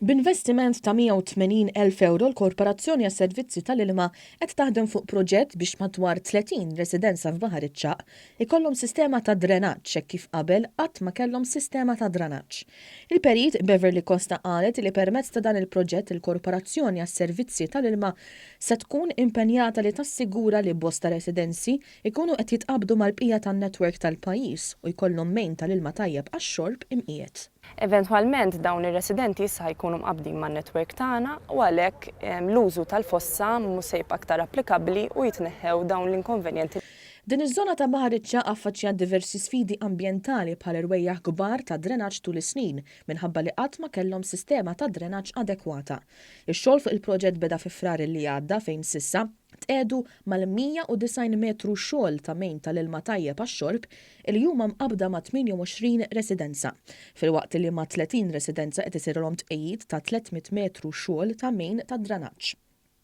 B'investiment ta' 180,000 ewro l-Korporazzjoni għas-Servizzi tal-Ilma qed taħdem fuq proġett biex madwar 30 residenza f'Baħar iċ-Ċagħaq ikollhom sistema ta' drenaġġ hekk kif qabel qatt ma kellhom sistema ta' dranaġġ. Il-Perit Beverly Costa qalet li permezz ta' dan il-proġett il-Korporazzjoni għas-Servizzi tal-Ilma se tkun impenjata li tassigura li bosta residenzi jkunu qed jitqabbdu mal-bqija tan-network tal-pajjiż u jkollhom main tal-ilma tajjeb għax-xorb imqiegħed. Eventwalment dawn ir-residenti issa ħa jkunu mqabbdin man-network tagħna u għalhekk l-użu tal-fossa mhux se jibqa' aktar applikabbli u jitneħħew dawn l-inkonvenjenti. Din iż-żona ta' Baħar iċ-Ċagħaq affaċċjat diversi sfidi ambjentali bħal irwejjaħ kbar ta' drenaġġ tul is-snin minħabba li qatt ma kellhom sistema ta' drenaġġ adekwata. Ix-xogħol fuq il-proġett beda fi Frar li għadda fejn s'issa tqiegħdu mal-190 metru xogħol ta' main tal-ilma tajjeb għax-xorb li huma mqabbda ma' 28 residenza, filwaqt li ma' 30 residenza qed isirilhom tqegħid ta' 300 metru xogħol ta' main tad-dranaġġ.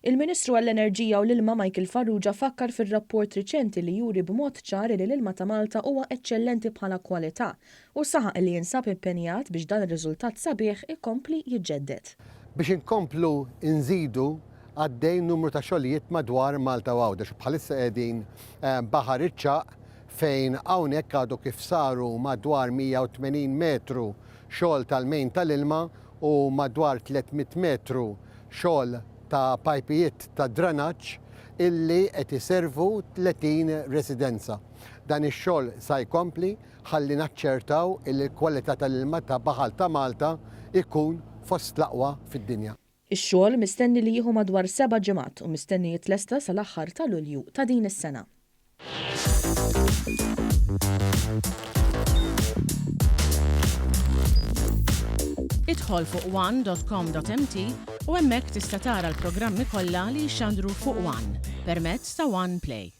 Il-Ministru għall-Enerġija u l-Ilma Michael Farrugia fakkar fir-rapport riċenti li juri b'mod ċar li l-ilma ta' Malta huwa eċċellenti bħala kwalità u saħaq li jinsab impenjat biex dan ir-riżultat sabiħ ikompli jiġġedded. Biex inkomplu nżidu għaddej numru ta' xogħlijiet madwar Malta u Għawdex u bħalissa qegħdin Baħar iċ-Ċagħaq fejn hawnhekk għadu kif saru madwar 180 metru xogħol tal-main tal-ilma u madwar 300 metru xogħol ta' pajpijiet ta' dranaġġ illi qed iservu 30 residenza. Dan ix-xogħol sa jkompli ħalli naċċertaw illi l-kwalità tal-ilma ta' baħar ta' Malta jkun fost l-aqwa fid-dinja. Ix-xogħol mistenni li jieħu madwar seba' ġimgħat u mistenni jitlesta sal-aħħar ta' Lulju ta' din is-sena. Idħol fuq one.com.mt u hemmhekk tista' tara l-programmi kollha li jixxandru fuq One permezz ta' One Play.